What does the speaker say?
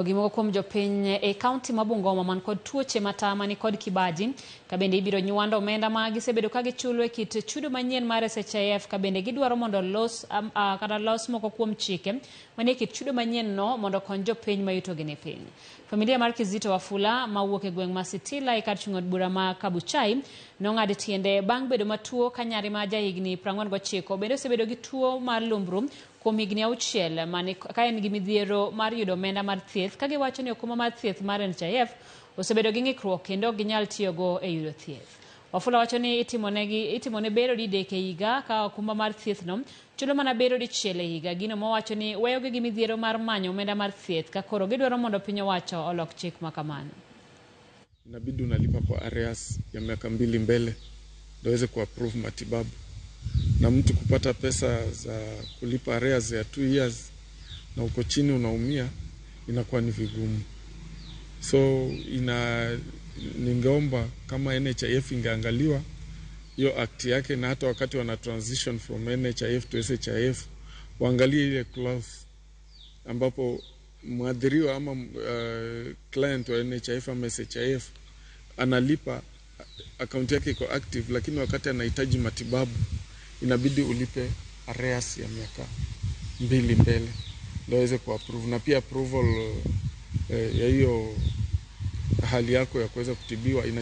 Gimoko kuom jopiny e kaunti ma Bungoma man kod tuoche matama ni kod kibaji ka bende ibiro nywando omenda ma gisebedo ka gichulo e kit chudo manyien mar SHIF ka bende gidwaro mondo los kata los moko kuom chike manie kit chudo manyien no mondo okony jopiny ma yutogi ni piny. Familia mar Kizito Wafula mawuok e gweng' ma Sitila e kar chung' od bura ma Kabuchai nong'ad tiende bang' bedo matuo ka nyare ma jahigni 49 bende osebedo gi tuo mar lumbru kuom higni 6 mane ka en gi midhiero mar yudo omenda mar thieth ka giwacho ni okumba mar thieth mar NHIF osebedo gi ng'ikruok kendo ok ginyal tiyogo e yudo thieth. Wafula wacho ni itimone bero didek e higa ka okumba mar thieth no chulo mana bero dichiel e higa, gino mowacho ni weyogi gi midhiero mar manyo omenda mar thieth ka koro gidwaro mondo piny owacho olok chik ma kamano. Inabidi unalipa kwa arrears ya miaka 2 mbele ndio uweze kuapprove matibabu, na mtu kupata pesa za kulipa arrears ya 2 years na uko chini unaumia, inakuwa ni vigumu. So ningeomba kama NHIF ingeangaliwa hiyo act yake, na hata wakati wana transition from NHIF to SHIF waangalie ile clause ambapo mwadhiriwa ama client wa NHIF ama SHIF analipa, akaunti yake iko active, lakini wakati anahitaji matibabu inabidi ulipe arrears ya miaka 2 mbele ndio aweze kuapprove, na pia approval ya hiyo hali yako ya kuweza kutibiwa inachukua